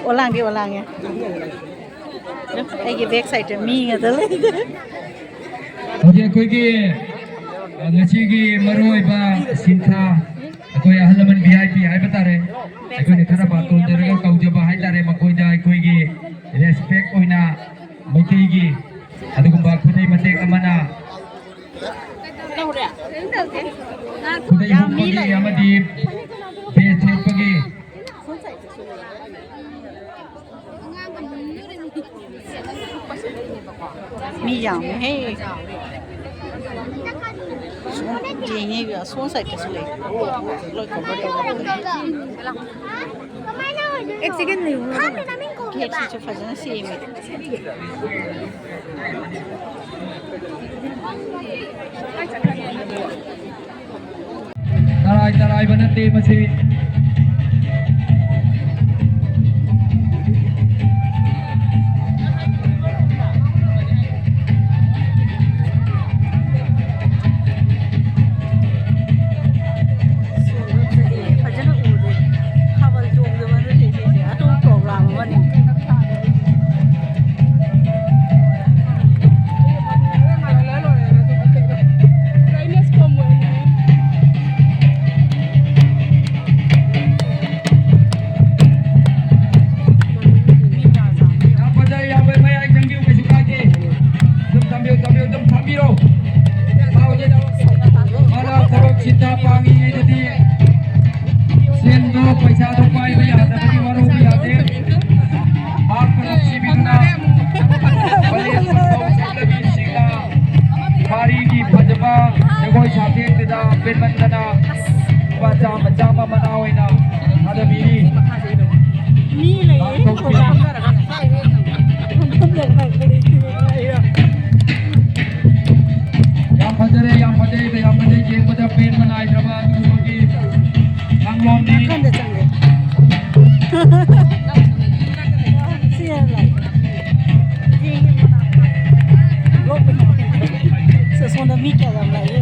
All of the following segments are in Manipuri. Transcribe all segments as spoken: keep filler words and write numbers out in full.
ꯑꯣꯂꯥꯡꯒꯦ, ꯑꯣꯂꯥꯡꯒꯦ꯫ ꯑꯩꯒꯤ ꯕꯦꯛ ꯁꯥꯏꯠꯇ ꯃꯤ ꯉꯥꯛꯇ ꯂꯩ꯫ ꯍꯧꯖꯤꯛ ꯑꯩꯈꯣꯏꯒꯤ, ꯑ, ꯉꯁꯤꯒꯤ ꯃꯔꯨꯑꯣꯏꯕ ꯁꯤꯟꯊꯥ, ꯑꯩꯈꯣꯏ ꯑꯍꯜ ꯂꯃꯟ V I P ꯍꯥꯏꯕ ꯇꯥꯔꯦ, ꯑꯩꯈꯣꯏꯅ ꯈꯔ ꯕꯥꯇꯣꯟ ꯇꯧꯔꯒ ꯀꯧꯖꯕ ꯍꯥꯏ ꯇꯥꯔꯦ, ꯃꯈꯣꯏꯗ ꯑꯩꯈꯣꯏꯒꯤ ꯔꯦꯁꯄꯦꯛ ꯑꯣꯏꯅ ꯃꯩꯇꯩꯒꯤ, ꯑꯗꯨꯒꯨꯝꯕ ꯈꯨꯗꯩ ꯃꯇꯦꯛ ꯑꯃꯅ ꯈꯨꯗꯩ ꯍꯨꯛꯄꯒꯤ ꯑꯃꯗꯤ ꯕꯦ ꯊꯦꯛꯄꯒꯤ ꯃꯤ ꯌꯥꯝꯃꯦꯍꯦ꯫ ꯌꯦꯡꯉꯦ, ꯑꯁꯣꯝ ꯁꯥꯏꯠꯇꯁꯨ ꯂꯩ꯫ ꯂꯣꯏ ꯀꯣꯚꯔ ꯇꯧꯔꯦ꯫ ꯒꯦꯠꯁꯤꯁꯨ ꯐꯖꯅ ꯁꯦꯝꯃꯦ꯫ ꯇꯔꯥꯏ ꯇꯔꯥꯏꯕ ꯅꯠꯇꯦ ꯃꯁꯤ꯫ ꯐꯖꯅ ꯎꯗꯦ꯫ ꯊꯥꯕꯜ ꯆꯣꯡꯗꯕ ꯅꯠꯇꯦ ꯁꯤꯁꯦ, ꯑꯇꯣꯞꯄ ꯄ꯭ꯔꯣꯒ꯭ꯔꯥꯝ ꯑꯃꯅꯤ꯫ ꯌꯥꯝ ꯐꯖꯩ, ꯌꯥꯝ ꯐꯖꯩ, ꯃꯌꯥꯏ ꯆꯪꯕꯤꯌꯨ, ꯀꯩꯁꯨ ꯀꯥꯏꯗꯦ꯫ ꯑꯗꯨꯝ ꯊꯝꯕꯤꯌꯨ, ꯊꯝꯕꯤꯌꯨ, ꯑꯗꯨꯝ ꯊꯝꯕꯤꯔꯣ꯫ ꯃꯥ ꯍꯧꯖꯤꯛ ꯃꯥꯅ ꯊꯕꯛ ꯁꯤꯟꯊꯥ ꯄꯥꯡꯉꯤꯉꯩꯗꯗꯤ ꯁꯦꯟꯗꯣ, ꯄꯩꯁꯥꯗꯣ ꯄꯥꯏꯕ ꯌꯥꯗꯕꯒꯤ ꯋꯥꯔꯧꯕ ꯌꯥꯗꯦ꯫ ꯃꯍꯥꯛꯄꯨ ꯅꯨꯡꯁꯤꯕꯤꯗꯨꯅ ꯃꯥꯂꯦꯝ ꯄꯨꯝꯕ ꯁꯛꯂꯕꯤꯁꯤꯡꯅ ꯋꯥꯔꯤꯒꯤ ꯐꯖꯕ ꯖꯒꯣꯏ ꯁꯥꯊꯦꯛꯇꯨꯗ ꯄꯦꯟꯃꯟꯗꯅ ꯂꯨꯄꯥ ꯆꯥꯝꯃ ꯆꯥꯝꯃ ꯃꯅꯥ ꯑꯣꯏꯅ ꯊꯥꯗꯕꯤꯔꯤ꯫ ꯃꯤ ꯂꯩꯌꯦ꯫ ꯌꯥꯝ ꯐꯖꯔꯦ, ꯌꯥꯝ ꯐꯖꯩ, ꯌꯥꯝ ꯐꯖꯩ, ꯌꯦꯡꯕꯗ ꯄꯦꯟꯕ ꯅꯥꯏꯗ꯭ꯔꯕ ꯑꯗꯨꯒꯨꯝꯕꯒꯤ ꯀꯥꯡꯂꯣꯟꯅꯤ꯫ ꯅꯥꯀꯟꯗ ꯆꯪꯒꯦ꯫ ꯁꯤ ꯌꯥꯝ ꯂꯥꯛꯑꯦ꯫ ꯁꯣꯝꯗ ꯃꯤ ꯀꯌꯥ ꯌꯥꯝ ꯂꯥꯛꯏ꯫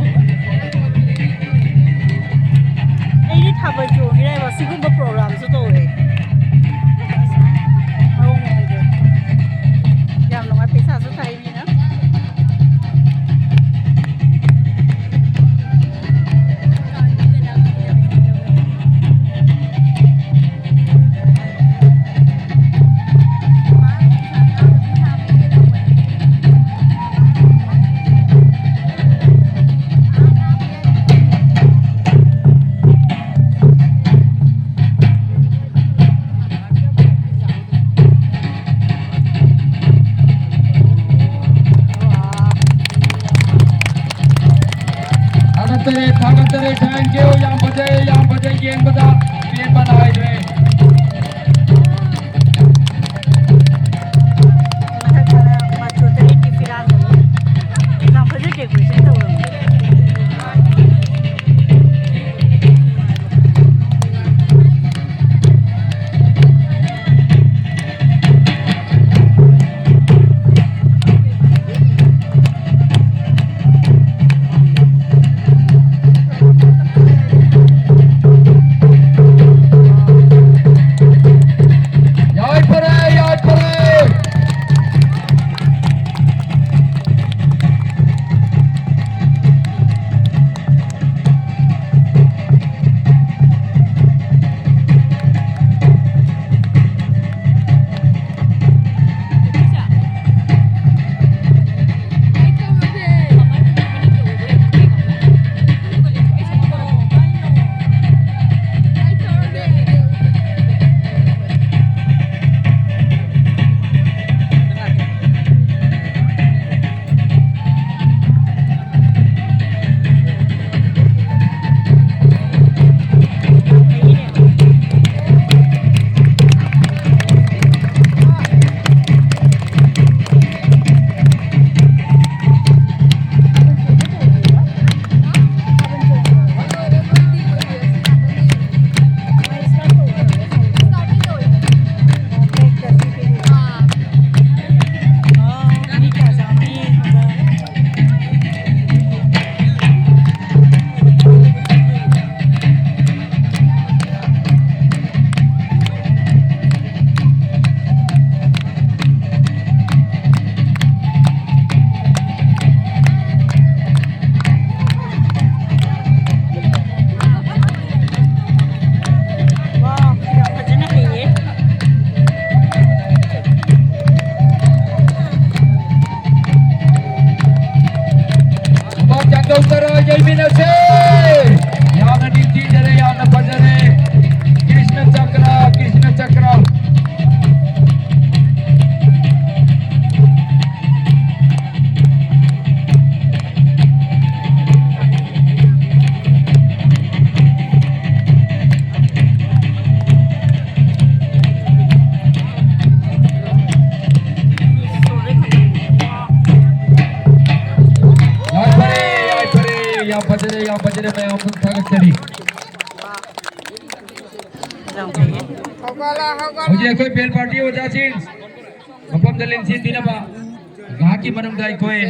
ꯑꯩꯗꯤ ꯊꯥꯕꯜ ꯆꯣꯡꯉꯤꯔꯕ ꯁꯤꯒꯨꯝꯕ ꯄ꯭ꯔꯣꯒ꯭ꯔꯥꯝꯁꯨ ꯇꯧꯋꯦ꯫ Thank you, ꯌꯥꯝ ꯐꯖꯩ, ꯌꯥꯝ ꯐꯖꯩ, ꯌꯦꯡꯕꯗ ꯄꯦꯟꯕ ꯅꯥꯏꯗ꯭ꯔꯦ꯫ ꯍꯧꯖꯤꯛ ꯑꯩꯈꯣꯏ ꯕꯦꯜ ꯄꯥꯔꯇꯤ ꯑꯣꯖꯥꯁꯤꯡ ꯃꯐꯝꯗ ꯂꯦꯡꯁꯤꯟꯕꯤꯅꯕ ꯉꯥꯏꯍꯥꯛꯀꯤ ꯃꯅꯨꯡꯗ ꯑꯩꯈꯣꯏ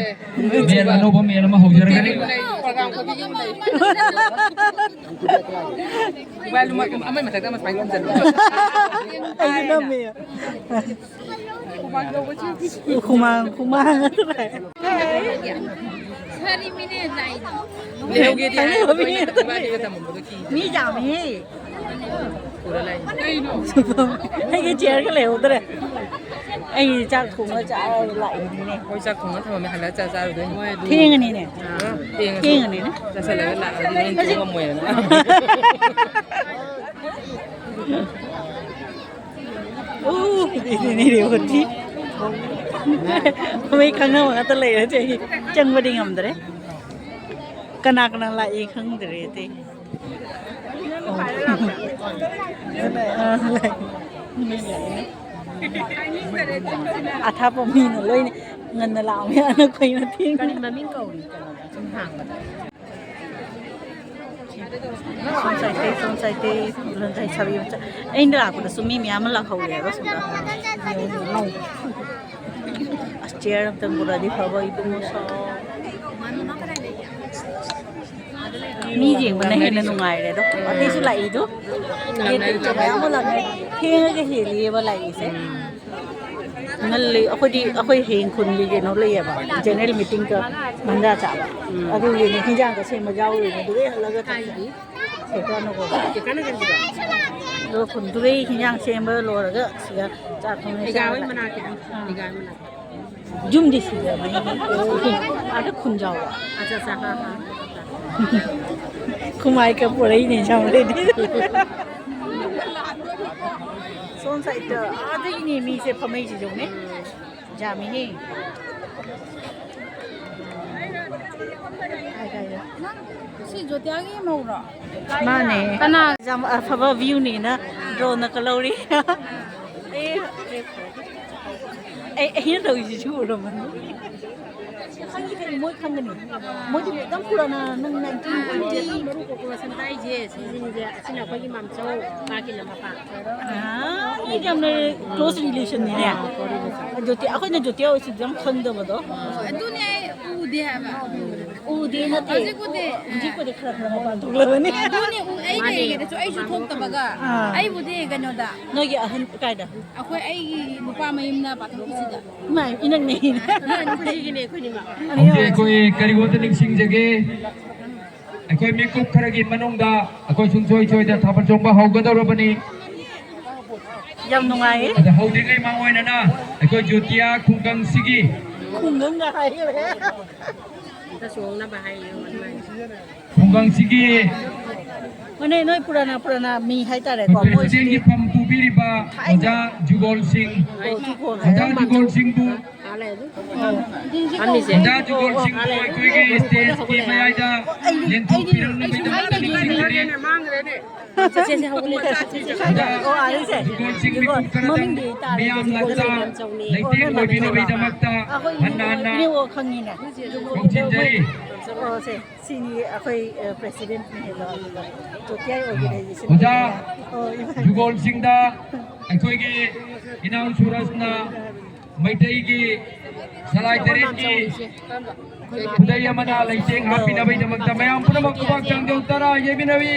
ꯕꯦꯜ ꯑꯅꯧꯕ ꯃꯦꯜ ꯑꯃ ꯍꯧꯖꯔꯒꯅꯤ꯫ ꯑꯩꯁꯨ ꯅꯝꯃꯦ꯫ ꯍꯨꯃꯥꯡ, ꯍꯨꯃꯥꯡ ꯉꯥꯛꯇ ꯂꯥꯛꯑꯦ꯫ ꯂꯩꯍꯧꯒꯦꯗꯤ ꯍꯥꯏ, ꯈꯪꯗꯕ ꯃꯤ ꯑꯩꯈꯣꯏꯅ ꯉꯥꯛꯇ ꯏꯕꯥꯅꯤꯒ ꯂꯩꯔꯦ꯫ ꯇꯝꯃꯝꯕꯗꯣ ꯀꯤꯗꯦ꯫ ꯃꯤ ꯌꯥꯝꯃꯦꯍꯦ꯫ ꯄꯨꯔ ꯂꯥꯛꯏꯅꯦ꯫ ꯑꯩꯒꯤ ꯆꯤꯌꯔꯒ ꯂꯩꯍꯧꯗ꯭ꯔꯦ꯫ ꯑꯩ ꯆꯥꯛ ꯊꯣꯡꯉ ꯆꯥꯔ ꯂꯥꯛꯏꯅꯤꯅꯦ꯫ ꯃꯣꯏ ꯆꯥꯛ ꯊꯣꯡꯉ ꯊꯝꯃꯝꯃꯦ, ꯍꯜꯂꯛꯑ ꯆꯥ ꯆꯥꯔꯨꯗꯣꯏꯅꯤ꯫ ꯊꯦꯡꯉꯅꯤꯅꯦ꯫ ꯑꯥ, ꯊꯦꯡꯉꯁꯨ ꯊꯦꯡꯉꯅꯤꯅꯦ꯫ ꯆꯥꯁꯜꯂꯒ ꯂꯥꯛꯑꯗꯤ ꯅꯣꯏ ꯍꯧꯖꯤꯛ ꯊꯣꯡꯉꯝꯃꯣꯏꯅ꯫ ꯑꯣ, ꯏꯅꯦ ꯔꯦꯋꯇꯤ꯫ ꯃꯣꯏ ꯈꯪꯅꯕ ꯉꯥꯛꯇ ꯂꯩꯔꯦ, ꯑꯩ ꯆꯪꯕꯗꯤ ꯉꯝꯗ꯭ꯔꯦ꯫ ꯀꯅꯥ ꯀꯅꯥ ꯂꯥꯛꯏ ꯈꯪꯗ꯭ꯔꯦ ꯑꯇꯩ꯫ ꯑꯣ꯫ ꯑꯥ, ꯂꯥꯛꯏ꯫ ꯑꯊꯥꯞꯄ ꯃꯤꯅ ꯂꯣꯏꯅ ꯉꯟꯅ ꯂꯥꯛꯑꯃꯤ, ꯑꯅꯛꯄꯩ ꯃꯇꯦꯡ꯫ ꯀꯔꯤ ꯃꯃꯤꯡ ꯀꯧꯔꯤ? ꯀꯩꯅꯣꯗ ꯁꯨꯝ ꯍꯥꯡꯕꯗ꯫ ꯁꯣꯝ ꯁꯥꯏꯠꯇꯩ, ꯁꯣꯝ ꯁꯥꯏꯠꯇꯩ, ꯂꯣꯟꯊꯩ ꯁꯥꯕꯤ ꯃꯆꯥ꯫ ꯑꯩꯅ ꯂꯥꯛꯄꯗꯁꯨ ꯃꯤ ꯃꯌꯥꯝ ꯑꯃ ꯂꯥꯛꯍꯧꯔꯦꯕ ꯁꯣꯝꯗ꯫ ꯑꯁ, ꯆꯤꯌꯔ ꯑꯝꯇꯪ ꯄꯨꯔꯛꯑꯗꯤ ꯐꯕ, ꯏꯕꯨꯡꯉꯣ ꯁꯥꯎ꯫ ꯃꯤ ꯌꯦꯡꯕꯅ ꯍꯦꯟꯅ ꯅꯨꯡꯉꯥꯏꯔꯦ ꯑꯗꯣ꯫ ꯑꯇꯩꯁꯨ ꯂꯥꯛꯏꯗꯣ꯫ ꯃꯌꯥꯝ ꯑꯃ ꯂꯥꯛꯅꯩ꯫ ꯊꯦꯡꯉꯒ ꯍꯦꯜꯂꯤꯑꯕ ꯂꯥꯛꯏꯁꯦ꯫ ꯉꯜꯂꯤ꯫ ꯑꯩꯈꯣꯏꯗꯤ, ꯑꯩꯈꯣꯏ ꯍꯌꯦꯡ ꯈꯨꯟꯒꯤ ꯀꯩꯅꯣ ꯂꯩꯌꯦꯕ, ꯖꯦꯅꯔꯦꯜ ꯃꯤꯇꯤꯡꯒ ꯚꯟꯗꯥ ꯆꯥꯕ꯫ ꯎꯝ꯫ ꯑꯗꯨꯒꯤꯅꯦ ꯍꯤꯟꯖꯥꯡꯒ ꯁꯦꯝꯕ ꯌꯥꯎꯔꯤꯅꯦ, ꯑꯗꯨꯗꯩ ꯍꯜꯂꯒ ꯊꯛꯀꯦ꯫ ꯁꯦꯀꯥꯅꯀꯣ꯫ ꯑꯗꯨꯒ ꯈꯨꯟꯗꯨꯒꯩ ꯍꯤꯟꯖꯥꯡ ꯁꯦꯝꯕ ꯂꯣꯏꯔꯒ ꯁꯤꯗ ꯆꯥꯛ ꯊꯣꯡꯉꯦ, ꯑꯩꯒꯥ ꯍꯣꯏ ꯆꯥꯔꯒ꯫ ꯃꯅꯥꯛꯀꯤꯗꯣ꯫ ꯑꯥ꯫ ꯑꯩꯒꯥ ꯍꯣꯏ ꯃꯅꯥꯛꯀꯤ꯫ ꯌꯨꯝꯗꯤ ꯁꯤꯗꯕꯅꯤ꯫ ꯑꯥꯗ ꯈꯨꯟꯖꯥꯎꯕ꯫ ꯑꯠꯆꯥ, ꯑꯠꯆꯥ, ꯍꯥ, ꯍꯥ꯫ ꯈꯨꯃꯥꯏ ꯀꯞꯄꯣꯔꯛꯏꯅꯦ ꯁꯝꯔꯦꯗꯤ꯫ ꯁꯣꯝ ꯁꯥꯏꯠꯇ ꯑꯥꯗꯒꯤꯅꯦ ꯃꯤꯁꯦ ꯐꯝꯃꯩꯁꯤꯁꯨꯅꯦ꯫ ꯌꯥꯝꯃꯤꯍꯦ꯫ ꯀꯥꯏ, ꯀꯥꯏꯗ? ꯁꯤ ꯖꯣꯇꯤꯌꯥꯒꯤ ꯃꯧꯔꯣ? ꯃꯥꯅꯦ꯫ ꯀꯅꯥ? ꯌꯥꯝ ꯑꯐꯕ ꯚ꯭ꯌꯨꯅꯦꯅ ꯗ꯭ꯔꯣꯟꯅ ꯀꯜꯍꯧꯔꯤ꯫ ꯑꯦ, ꯑꯩ, ꯑꯩꯅ ꯇꯧꯔꯤꯁꯤꯁꯨ ꯎꯔꯝꯃꯅꯤ꯫ ꯈꯪꯒꯅꯤ, ꯃꯣꯏ ꯈꯪꯒꯅꯤ꯫ ꯃꯣꯏꯗꯤ ꯑꯗꯨꯝ ꯄꯨꯔꯥꯅ ꯅꯪ ꯅꯥꯏꯟꯇꯤꯟ ꯇ꯭ꯋꯦꯟꯇꯤ꯫ ꯃꯔꯨ ꯀꯣꯛꯄ ꯁꯝꯗꯥꯏꯁꯦ, ꯁꯤꯁꯤꯡꯁꯦ, ꯑꯁꯤꯅ ꯑꯩꯈꯣꯏꯒꯤ ꯃꯥꯝꯆꯧ, ꯃꯥꯒꯤꯅ ꯃꯄꯥ꯫ ꯑꯥ, ꯑꯩꯗꯤ ꯌꯥꯝꯅ close relationꯅꯤꯅꯦ꯫ ꯖꯣꯇꯤ, ꯑꯩꯈꯣꯏꯅ ꯖꯣꯇꯤ ꯑꯣꯏꯁꯤꯗꯤ ꯌꯥꯝ ꯈꯪꯗꯕꯗꯣ꯫ ꯑꯗꯨꯅꯦ ꯑꯩ ꯎꯗꯦ ꯍꯥꯏꯕ꯫ ꯎꯗꯦ ꯅꯠꯇꯦ꯫ ꯍꯧꯖꯤꯛꯄꯨꯗꯤ, ꯍꯧꯖꯤꯛꯄꯨꯗꯤ ꯈꯔ ꯈꯔ ꯃꯄꯥꯟ ꯊꯣꯛꯂꯕꯅꯤ꯫ ꯑꯗꯨꯅꯦ ꯎ-, ꯑꯩ ꯃꯥꯅꯦ꯫ ꯂꯩꯔꯤꯉꯩꯗꯁꯨ ꯑꯩꯁꯨ ꯊꯣꯛꯇꯕꯒ꯫ ꯑꯥ꯫ ꯑꯩꯕꯨꯗꯤ ꯀꯩꯅꯣꯗ꯫ ꯅꯣꯏꯒꯤ ꯑꯍꯟ ꯀꯥꯏꯗ? ꯑꯩꯈꯣꯏ ꯑꯩꯒꯤ ꯅꯨꯄꯥ ꯃꯌꯨꯝꯅ ꯄꯥꯊꯣꯛꯄꯁꯤꯗ꯫ ꯏꯃꯥ, ꯏꯅꯛ ꯅꯛꯏꯅꯦ꯫ ꯅꯈꯣꯏꯒꯤꯅꯦ, ꯑꯩꯈꯣꯏꯅꯤꯃꯛ꯫ ꯍꯧꯖꯤꯛ ꯑꯩꯈꯣꯏ ꯀꯔꯤꯒꯨꯝꯕ ꯅꯤꯡꯁꯤꯡꯖꯒꯦ꯫ ꯑꯩꯈꯣꯏ ꯃꯤꯀꯨꯞ ꯈꯔꯒꯤ ꯃꯅꯨꯡꯗ ꯑꯩꯈꯣꯏ ꯁꯨꯡꯁꯣꯏ ꯁꯣꯏꯗ ꯊꯥꯕꯜ ꯆꯣꯡꯕ ꯍꯧꯒꯗꯧꯔꯕꯅꯤ꯫ ꯌꯥꯝ ꯅꯨꯡꯉꯥꯏꯌꯦ꯫ ꯑꯗ ꯍꯧꯗ꯭ꯔꯤꯉꯩ ꯃꯥꯡ ꯑꯣꯏꯅꯅ ꯑꯩꯈꯣꯏ ꯖꯣꯇꯤꯌꯥ ꯈꯨꯡꯒꯪꯁꯤꯒꯤ ꯈꯨꯡꯒꯪꯒ ꯍꯥꯏꯌꯦ꯫ ꯑꯝꯇ ꯆꯣꯡꯅꯕ ꯍꯥꯏꯌꯦ, ꯑꯗꯨꯃꯥꯏꯅ꯫ ꯈꯨꯡꯒꯪꯁꯤꯒꯤ ꯃꯅꯦ, ꯅꯣꯏ ꯄꯨꯔꯥꯅ ꯄꯨꯔꯥꯅ ꯃꯤ ꯍꯥꯏꯇꯥꯔꯦꯀꯣ, ꯑꯩꯈꯣꯏ ꯃꯣꯏꯁꯤꯗꯤ ꯄ꯭ꯔꯁꯤꯗꯦꯟꯒꯤ ꯐꯝ ꯄꯨꯕꯤꯔꯤꯕ ꯊꯥꯏꯅ ꯑꯣꯖꯥ ꯖꯨꯒꯣꯜ ꯁꯤꯡ, ꯑꯣ, ꯖꯨꯒꯣꯜ ꯑꯣꯖꯥ ꯍꯥꯏꯕ ꯖꯨꯒꯣꯜ ꯁꯤꯡꯕꯨ ꯑꯥ, ꯂꯩ ꯑꯗꯨ꯫ ꯐꯝꯃꯤꯁꯦ꯫ ꯑꯣꯖꯥ ꯖꯨꯒꯣꯜ ꯁꯤꯡꯕꯨ ꯑꯩꯈꯣꯏꯒꯤ stageꯀꯤ ꯃꯌꯥꯏꯗ ꯑꯩꯗꯤ, ꯑꯩꯗꯤ, ꯂꯦꯡꯊꯣꯛꯄꯤꯔꯛꯅꯕꯒꯤꯗꯃꯛꯇ ꯑꯩꯗꯤ ꯅꯤꯡꯁꯤꯡꯖꯔꯤ꯫ ꯃꯥꯡꯈ꯭ꯔꯦꯅꯦ꯫ ꯆꯠꯁꯦ, ꯆꯠꯁꯦ, ꯍꯧꯒꯠꯂꯦ, ꯆꯠꯁꯦ, ꯆꯠꯁꯦ꯫ ꯑꯣꯖꯥ ꯑꯣ, ꯑꯥ, ꯂꯩꯁꯦ꯫ ꯖꯨꯒꯣꯜ ꯁꯤꯡ ꯖꯨꯒꯣꯜ ꯃꯤꯀꯨꯞ ꯈꯔꯗꯪ ꯃꯃꯤꯡꯗꯤ ꯇꯥꯔꯦ, ꯃꯤꯌꯥꯝ ꯖꯨꯒꯣꯜ ꯂꯥꯛꯇ ꯁꯤꯡ ꯌꯥꯝ ꯆꯥꯎꯅꯤ꯫ ꯂꯩꯇꯦꯡ ꯑꯣ, ꯑꯣꯏꯕꯤꯅꯕꯒꯤꯗꯃꯛꯇ ꯑꯩꯈꯣꯏ ꯍꯟꯅ ꯍꯟꯅ ꯏꯅꯦ ꯑꯣ ꯈꯪꯉꯤꯅꯦ꯫ ꯀꯧꯁꯤꯟꯖꯔꯤ꯫ ꯑꯣ, ꯁꯦ, ꯁꯤꯅꯤ ꯑꯩꯈꯣꯏ, ꯑ, presidentꯅꯤ ꯍꯥꯏꯕ꯫ ꯖꯣꯀꯤꯌꯥꯏ organization ꯑꯣꯖꯥ ꯑꯣꯏꯕꯅꯤꯅ꯫ ꯑꯣ, ꯏꯃꯥ꯫ ꯖꯨꯒꯣꯜ ꯁꯤꯡꯗ ꯑꯩꯈꯣꯏꯒꯤ ꯏꯅꯥꯎ ꯁꯨꯔꯖꯅ ꯃꯩꯇꯩꯒꯤ ꯁꯂꯥꯏ ꯇꯔꯦꯠꯀꯤ ꯈꯨꯗꯩ ꯑꯃꯅ ꯂꯩꯇꯦꯡ ꯍꯥꯞꯄꯤꯅꯕꯒꯤꯗꯃꯛꯇ ꯃꯌꯥꯝ ꯄꯨꯝꯅꯃꯛ ꯈꯨꯕꯥꯛ ꯆꯥꯡꯗꯧ ꯇꯔꯥ ꯌꯩꯃꯤꯟꯅꯕꯤ꯫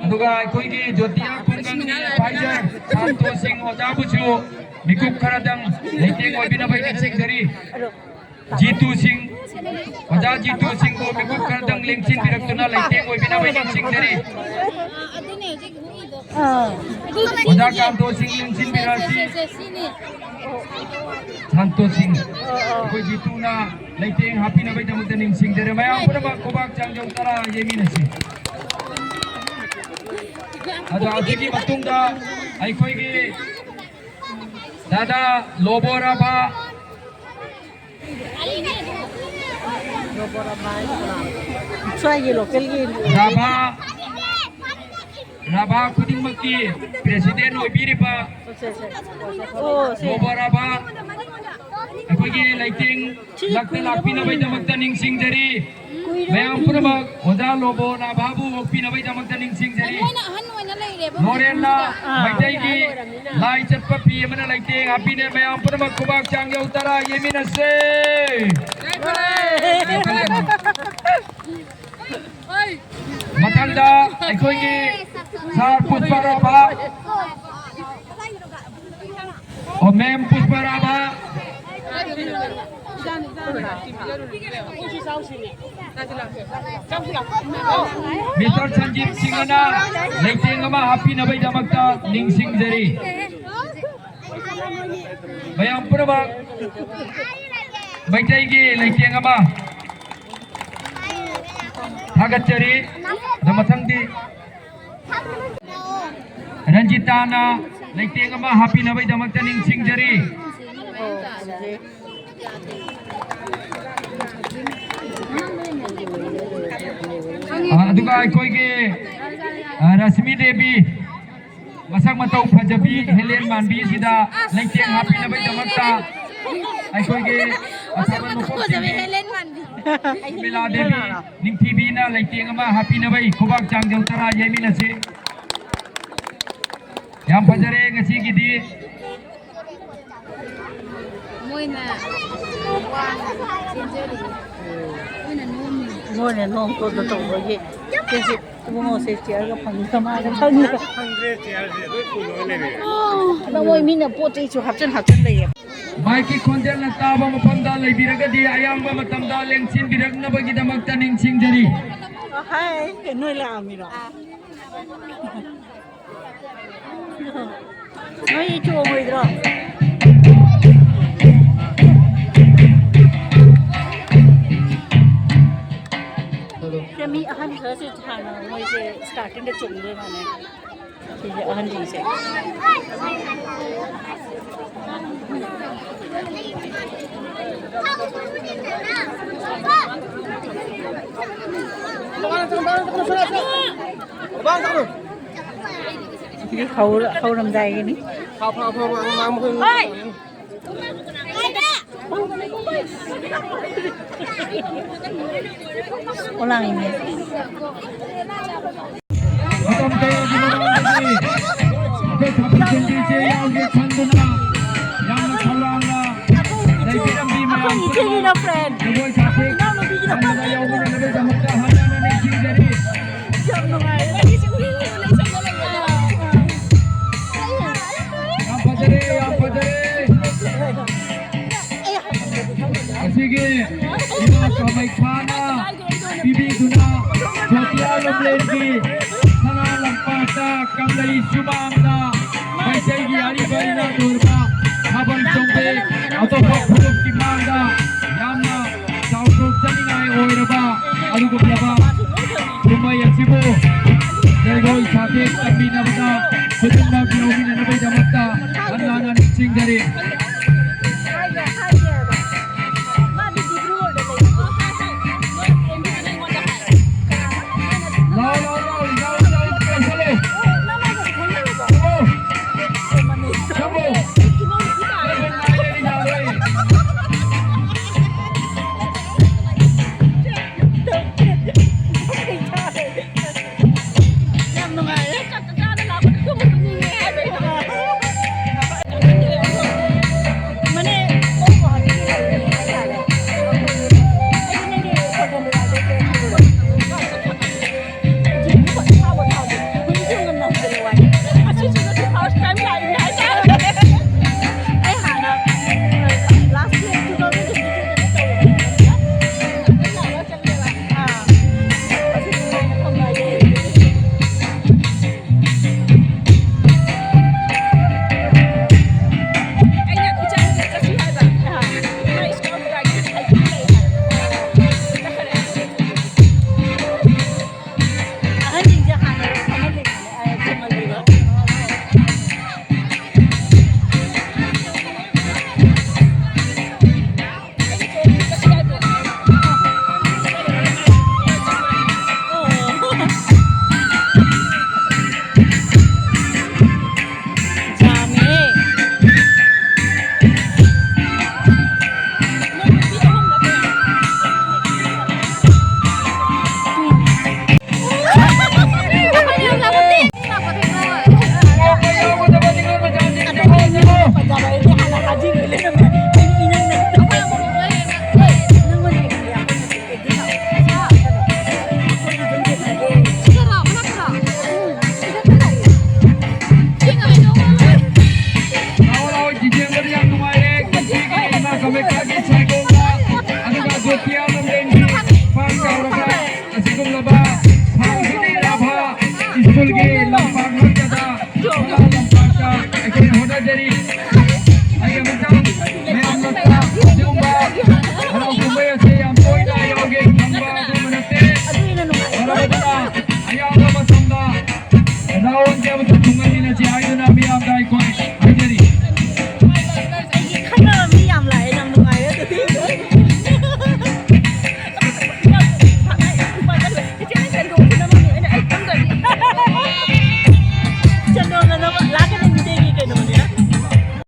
ꯑꯗꯨꯒ ꯑꯩꯈꯣꯏꯒꯤ ꯖꯣꯇꯤꯌꯥ ꯈꯨꯡꯒꯪꯒꯤ advisor ꯁꯥꯟꯇꯣ ꯁꯤꯡ ꯑꯣꯖꯥꯕꯨꯁꯨ ꯃꯤꯀꯨꯞ ꯈꯔꯗꯪ ꯂꯩꯇꯦꯡ ꯑꯣꯏꯕꯤꯅꯕ ꯅꯤꯡꯁꯤꯡꯖꯔꯤ꯫ ꯖꯤꯇꯨ ꯁꯤꯡ, ꯑꯣꯖꯥ ꯖꯤꯇꯨ ꯁꯤꯡꯕꯨ ꯃꯤꯀꯨꯞ ꯈꯔꯗꯪ ꯂꯦꯡꯁꯤꯟꯕꯤꯔꯛꯇꯨꯅ ꯂꯩꯇꯦꯡ ꯑꯣꯏꯕꯤꯅꯕ ꯅꯤꯡꯁꯤꯡꯖꯔꯤ꯫ ꯑꯥ꯫ ꯑꯣꯖꯥ ꯀꯥꯟꯇꯣ ꯁꯤꯡ ꯂꯦꯡꯁꯤꯟꯕꯤꯔꯛꯑꯁꯤ꯫ ꯁꯥꯟꯇꯣ ꯁꯤꯡ, ꯑꯩꯈꯣꯏ ꯖꯤꯇꯨꯅ ꯂꯩꯇꯦꯡ ꯍꯥꯞꯄꯤꯅꯕꯒꯤꯗꯃꯛꯇ ꯅꯤꯡꯁꯤꯡꯖꯔꯤ꯫ ꯃꯌꯥꯝ ꯄꯨꯝꯅꯃꯛ ꯈꯨꯕꯥꯛ ꯆꯥꯡꯖꯧ ꯇꯔꯥ ꯌꯩꯃꯤꯟꯅꯁꯤ꯫ ꯑꯗꯣ ꯑꯁꯤꯒꯤ ꯃꯇꯨꯡꯗ ꯑꯩꯈꯣꯏꯒꯤ ꯗꯥꯗꯥ ꯂꯣꯕꯣꯔꯥꯕꯥ, ꯁ꯭ꯋꯥꯏꯒꯤ localꯒꯤ ꯔꯥꯚꯥ, ꯔꯥꯚꯥ ꯈꯨꯗꯤꯡꯃꯛꯀꯤ ꯄ꯭ꯔꯦꯁꯤꯗꯦꯟ ꯑꯣꯏꯕꯤꯔꯤꯕ ꯂꯣꯕꯣ ꯔꯥꯚꯥ ꯑꯩꯈꯣꯏꯒꯤ ꯂꯩꯇꯦꯡ ꯂꯛꯇ ꯂꯥꯛꯄꯤꯅꯕꯒꯤꯗꯃꯛꯇ ꯅꯤꯡꯁꯤꯡꯖꯔꯤ꯫ ꯃꯌꯥꯝ ꯄꯨꯝꯅꯃꯛ ꯑꯣꯖꯥ ꯂꯣꯕꯣ ꯔꯥꯚꯥꯕꯨ ꯑꯣꯛꯄꯤꯅꯕꯒꯤꯗꯃꯛꯇ ꯅꯤꯡꯁꯤꯡꯖꯔꯤ꯫ ꯂꯣꯔꯦꯟꯅ ꯃꯩꯇꯩꯒꯤ ꯂꯥꯏ ꯆꯠꯄ ꯐꯤ ꯑꯃꯅ ꯂꯩꯇꯦꯡ ꯍꯥꯞꯄꯤꯅꯦ꯫ ꯃꯌꯥꯝ ꯄꯨꯝꯅꯃꯛ ꯈꯨꯕꯥꯛ ꯆꯥꯡ ꯌꯧ ꯇꯔꯥ ꯌꯩꯃꯤꯟꯅꯁꯦ꯫ ꯃꯊꯪꯗ ꯑꯩꯈꯣꯏꯒꯤ ꯁꯥꯔ ꯄꯨꯁꯄ ꯔꯥꯚꯥ, ꯑꯣ, ꯃꯦꯝ ꯄꯨꯁꯄ ꯔꯥꯚꯥ, ꯃꯤꯁꯇꯔ ꯁꯟꯖꯤꯕ ꯁꯤꯡꯍꯅ ꯂꯩꯇꯦꯡ ꯑꯃ ꯍꯥꯞꯄꯤꯅꯕꯒꯤꯗꯃꯛꯇ ꯅꯤꯡꯁꯤꯡꯖꯔꯤ꯫ ꯃꯌꯥꯝ ꯄꯨꯝꯅꯃꯛ ꯃꯩꯇꯩꯒꯤ ꯂꯩꯇꯦꯡ ꯑꯃ ꯊꯥꯒꯠꯆꯔꯤ꯫ ꯑꯗꯣ ꯃꯊꯪꯗꯤ ꯔꯟꯖꯤꯇꯥꯅ ꯂꯩꯇꯦꯡ ꯑꯃ ꯍꯥꯞꯄꯤꯅꯕꯒꯤꯗꯃꯛꯇ ꯅꯤꯡꯁꯤꯡꯖꯔꯤ꯫ ꯑ, ꯑꯗꯨꯒ ꯑꯩꯈꯣꯏꯒꯤ, ꯑ, ꯔꯁꯃꯤ ꯗꯦꯕꯤ, ꯃꯁꯛ ꯃꯇꯧ ꯐꯖꯕꯤ ꯍꯦꯂꯦꯟ ꯃꯥꯟꯕꯤꯁꯤꯗ ꯂꯩꯇꯦꯡ ꯍꯥꯞꯄꯤꯅꯕꯒꯤꯗꯃꯛꯇ ꯑꯩꯈꯣꯏꯒꯤ ꯑꯁꯥꯕ ꯃꯄꯣꯛꯁꯤꯡꯕꯤ ꯃꯦꯂꯥ ꯗꯦꯕꯤ ꯅꯤꯡꯊꯤꯕꯤꯅ ꯂꯩꯇꯦꯡ ꯑꯃ ꯍꯥꯞꯄꯤꯅꯕꯒꯤ ꯈꯨꯕꯥꯛ ꯆꯥꯡꯖꯧ ꯇꯔꯥ ꯌꯩꯃꯤꯟꯅꯁꯤ꯫ ꯌꯥꯝ ꯐꯖꯔꯦ ꯉꯁꯤꯒꯤꯗꯤ꯫ ꯃꯣꯏꯅ ꯋꯥꯅ ꯆꯦꯟꯖꯔꯤꯕ꯫ ꯃꯣꯏꯅ ꯅꯣꯝꯃꯤ꯫ ꯃꯣꯏꯅ ꯅꯣꯝ ꯇꯣꯠꯇ ꯇꯧꯕꯒꯤ꯫ ꯁꯤꯁꯦ ꯏꯕꯨꯡꯉꯣꯁꯦ ꯆꯤꯌꯔꯒ ꯐꯪꯗ꯭ꯔ ꯃꯥꯜꯂꯦ ꯈꯪꯗꯦ꯫ ꯐꯪꯗ꯭ꯔꯦ, ꯆꯤꯌꯔꯁꯦ ꯂꯣꯏ ꯄꯨꯅꯔ ꯂꯩꯔꯦ꯫ ꯑꯗ ꯃꯣꯏ ꯃꯤꯅ ꯄꯣꯠ ꯆꯩꯁꯨ ꯍꯥꯞꯆꯤꯟ ꯍꯥꯞꯆꯤꯟ ꯂꯩꯌꯦ꯫ ꯃꯥꯏꯛꯀꯤ ꯈꯣꯟꯖꯦꯜꯅ ꯇꯥꯕ ꯃꯐꯝꯗ ꯂꯩꯕꯤꯔꯒꯗꯤ ꯑꯌꯥꯝꯕ ꯃꯇꯝꯗ ꯂꯦꯡꯁꯤꯟꯕꯤꯔꯛꯅꯕꯒꯤꯗꯃꯛꯇ ꯅꯤꯡꯁꯤꯡꯖꯔꯤ꯫ ꯍꯥꯏ, ꯅꯣꯏ ꯂꯥꯛꯑꯝꯃꯤꯔꯣ? ꯅꯣꯏ ꯆꯣꯡꯉꯣꯏꯗ꯭ꯔꯣ? ꯁꯦ ꯃꯤ ꯑꯍꯟ ꯈꯔꯁꯨ ꯍꯥꯟꯅ ꯃꯣꯏꯁꯦ ꯁ꯭ꯇꯥꯔꯇꯤꯡꯗ ꯆꯣꯡꯗꯣꯏ ꯃꯥꯜꯂꯦ꯫ ꯁꯤꯁꯦ ꯑꯍꯟꯁꯤꯡꯁꯦ꯫ ꯍꯧꯔꯝꯗꯥꯏꯒꯤꯅꯤ꯫ ꯑꯣꯂꯥꯡ ꯏꯃꯦ꯫ ꯃꯇꯝ ꯀꯌꯥꯒꯤ ꯃꯃꯥꯡꯗꯒꯤ ꯑꯩꯈꯣꯏ ꯊꯥꯕꯜ ꯆꯣꯡꯕꯤꯁꯦ ꯌꯥꯎꯒꯦ ꯈꯟꯗꯨꯅ ꯌꯥꯝꯅ ꯈꯧꯔꯥꯡꯅ ꯂꯩꯕꯤꯔꯝꯕꯤ ꯃꯌꯥꯝ ꯑꯩꯈꯣꯏ ꯏꯆꯦꯒꯤꯅ friend꯫ ꯖꯒꯣꯏ ꯁꯥꯊꯦꯛ ꯏꯅꯥꯎꯅꯨꯄꯤꯒꯤꯅ ꯇꯝꯕꯗ ꯌꯥꯎꯕꯤꯔꯝꯕꯗꯕꯒꯤꯗꯃꯛꯇ ꯍꯟꯅ ꯍꯟꯅ ꯅꯤꯡꯁꯤꯡꯖꯔꯤ꯫ ꯌꯥꯝ ꯅꯨꯡꯉꯥꯏꯔꯦ꯫ ꯌꯥꯝ ꯐꯖꯔꯦ, ꯌꯥꯝ ꯐꯖꯔꯦ꯫ ꯑꯁꯤꯒꯤ ꯏꯃꯥ ꯀꯥꯃꯩꯈꯥꯅ ꯄꯤꯕꯤꯗꯨꯅ ꯁꯣꯇꯤꯌꯥ ꯂꯝꯂꯦꯟꯒꯤ ꯁꯅꯥ ꯂꯝꯄꯥꯛꯇ ꯀꯪꯂꯩ ꯁꯨꯃꯥꯡꯗ ꯃꯩꯇꯩꯒꯤ ꯑꯔꯤꯕ ꯏꯅꯥꯠ ꯑꯣꯏꯔꯕ ꯊꯥꯕꯜ ꯆꯣꯡꯕꯤ ꯑꯇꯣꯞꯄ ꯐꯨꯔꯨꯞꯀꯤ ꯃꯥꯡꯗ ꯌꯥꯝꯅ ꯆꯥꯎꯊꯣꯛꯆꯅꯤꯡꯉꯥꯏ ꯑꯣꯏꯔꯕ ꯑꯗꯨꯒꯨꯝꯂꯕ ꯀꯨꯝꯍꯩ ꯑꯁꯤꯕꯨ ꯖꯒꯣꯏ ꯁꯥꯊꯦꯛ ꯇꯝꯕꯤꯅꯕꯗ